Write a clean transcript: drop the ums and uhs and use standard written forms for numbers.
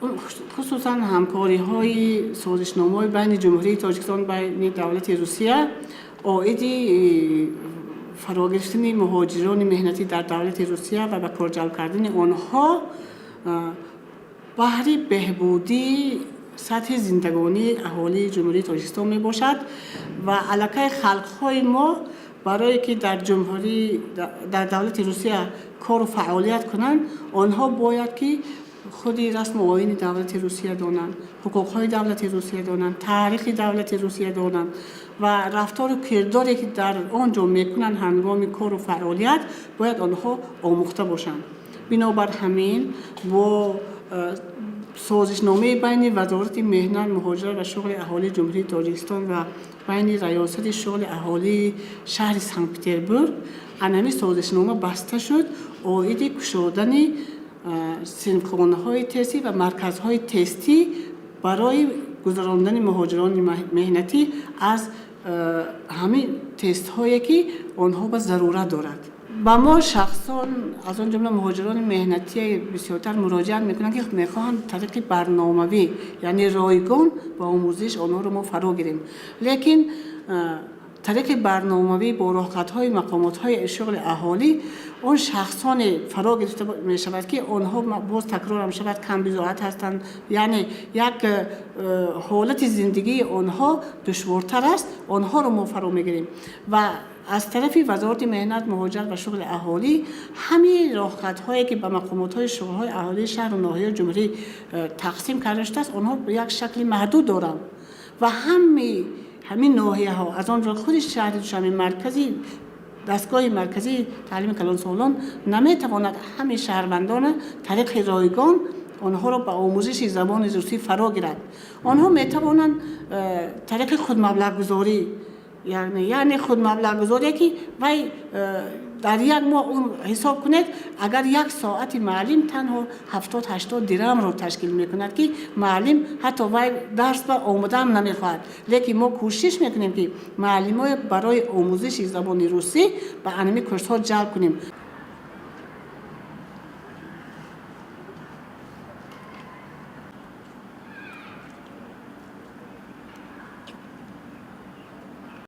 Хусусан ҳамкориҳои созишномаҳои байни Ҷумҳурии Тоҷикистон, байни давлати Русия оиди фарогирифтани муҳоҷирони меҳнатӣ дар давлати Русия ва ба кор ҷалб кардани онҳо баҳри беҳбудии сатҳи зиндагонии аҳолии Ҷумҳурии Тоҷикистон мебошад. Ва аллакай халқҳои мо барое ки дар ҷумҳурӣ, дар давлати Русия кору фаъолият кунанд, онҳо бояд ки худи расму оини давлати Русия донанд, ҳуқуқҳои давлати Русия донанд, таърихи давлати Русия донанд ва рафтору кирдоре ки дар он ҷо мекунанд ҳангоми кору фаъолият, бояд онҳо омӯхта бошанд. Бинобар ҳамин, бо созишномаи байни Вазорати меҳнат, муҳоҷират ва шуғли аҳолии Ҷумҳурии Тоҷикистон ва байни Раёсати шуғли аҳолии шаҳри Санкт Петербург анами созишнома баста шуд оиди кушодани синфхонаҳои тестӣ ва марказҳои тестӣ барои гузарондани муҳоҷирони меҳнатӣ аз ҳамин тестҳое ки онҳо ба зарурат дорад. Ба мо шахсон, аз он ҷумла муҳоҷирони меҳнатӣ, бисёртар муроҷиат мекунанд, ки мехоҳанд тариқи барномавӣ, яъне ройгон ба омӯзиш онҳоро мо фаро гирем. Лекин тариқи барномавӣ бо роҳхатҳои мақомотҳои шуғли аҳолӣ он шахсоне фаро гирифта мешавад, ки онҳо, боз такрор мешавад, камбизоат ҳастанд, яъне як ҳолати зиндагии онҳо душвортар аст, онҳоро мо фаро мегирем. Ва аз тарафи Вазорати меҳнат, муҳоҷират ва шуғли аҳолӣ ҳамаи роҳхатҳое ки ба мақомотҳои шуғлҳои аҳолии шаҳру ноҳияи ҷумҳурӣ тақсим карда шудааст, онҳо як шакли маҳдуд доранд ва ҳамин ноҳияҳо, аз он ҷумла худи шаҳри Душанбе, маркази дастгоҳи марказии таълими калонсолон наметавонад ҳамаи шаҳрвандона тариқи ройгон онҳоро ба омӯзиши забони русӣ фаро гирад. Онҳо метавонанд тариқи худмаблағгузорӣ, яъне худмаблағгузорие ки вай дар як моҳ он ҳисоб кунед, агар як соати муаллим танҳо 70-80 дирҳамро ташкил мекунад, ки муаллим ҳатто вай дарс ба омодаам намехоҳад. Лекин мо кӯшиш мекунем, ки муаллимое барои омӯзиши забони русӣ ба анами курсҳо ҷалб кунем.